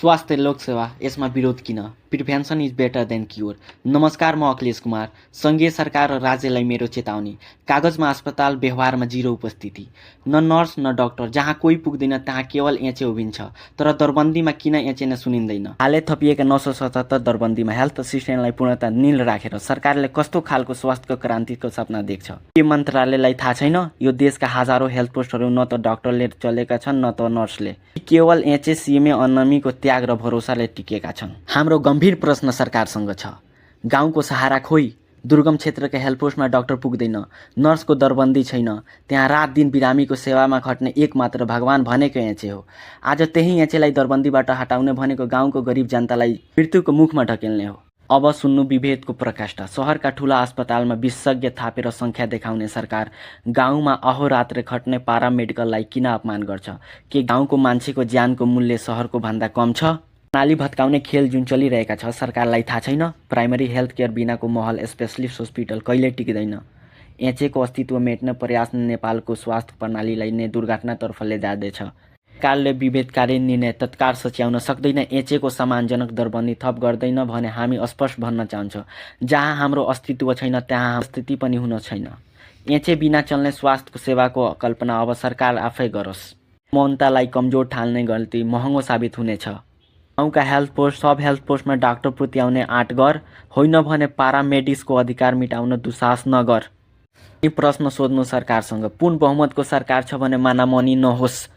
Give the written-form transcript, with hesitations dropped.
स्वास्थ्य लोकसेवा यसमा विरोध किन? Prevention is better than cure. नमस्कार, म अखिलेश कुमार। सङ्घीय सरकार र राज्यलाई मेरो चेतावनी। कागजमा अस्पताल, व्यवहारमा जिरो उपस्थिति। न नर्स न डाक्टर, जहाँ कोही पुग्दैन त्यहाँ केवल एँचे उभिन्छ। तर दरबन्दीमा किन एँचे नै सुनिँदैन? हालै थपिएका 977 दरबन्दीमा हेल्थ सिस्टमलाई पूर्णतः नील राखेर सरकारले कस्तो खालको स्वास्थ्यको क्रान्तिको सपना देख्छ? के मन्त्रालयलाई थाहा छैन? यो देशका हजारौँ हेल्थ पोस्टहरू न त डाक्टरले चलेका छन् न त नर्सले। केवल एँचे सिएमए अनमीको त्याग र भरोसाले टिकेका छन्। हाम्रो गम्भीर प्रश्न सरकारसँग छ। गाउँको सहारा खोइ, दुर्गम क्षेत्रका हेल्थ पोस्टमा डाक्टर पुग्दैन, नर्सको दरबन्दी छैन, त्यहाँ रात दिन बिरामीको सेवामा खट्ने एकमात्र भगवान भनेको एँचे हो। आज त्यही एँचेलाई दरबन्दीबाट हटाउने भनेको गाउँको गरिब जनतालाई मृत्युको मुखमा ढकेल्ने हो। अब सुन्नु विभेदको प्रकाष्ठ। सहरका ठुला अस्पतालमा विशेषज्ञ थापेर सङ्ख्या देखाउने सरकार गाउँमा अहोरात्र खट्ने पारामेडिकललाई किन अपमान गर्छ? के गाउँको मान्छेको ज्यानको मूल्य सहरको भन्दा कम छ? नाली भत्काउने खेल जुन चलिरहेका छ सरकारलाई थाहा छैन? प्राइमरी हेल्थ केयर बिनाको महल स्पेसलिस्ट हस्पिटल कहिले टिक्दैन। एँचेको अस्तित्व मेट्ने प्रयास नेपालको स्वास्थ्य प्रणालीलाई नै दुर्घटनातर्फ लैजाँदैछ। सरकारले विभेदकारी निर्णय तत्काल सच्याउन सक्दैन, एँचेको सम्मानजनक दरबन्दी थप गर्दैन भने हामी स्पष्ट भन्न चाहन्छौँ, जहाँ हाम्रो अस्तित्व छैन त्यहाँ स्थिति पनि हुन छैन। एँचे बिना चल्ने स्वास्थ्य सेवाको कल्पना अब सरकार आफै गरोस्। ममतालाई कमजोर ठान्ने गल्ती महँगो साबित हुनेछ। गाउँका हेल्थ पोस्ट, सब हेल्थ पोस्टमा डाक्टर पुत्याउने आँट गर, होइन भने पारामेडिक्सको अधिकार मिटाउन दुस्साहस नगर। यी प्रश्न सोध्नु सरकारसँग। पूर्ण बहुमतको सरकार छ भने मनामनी नहोस्।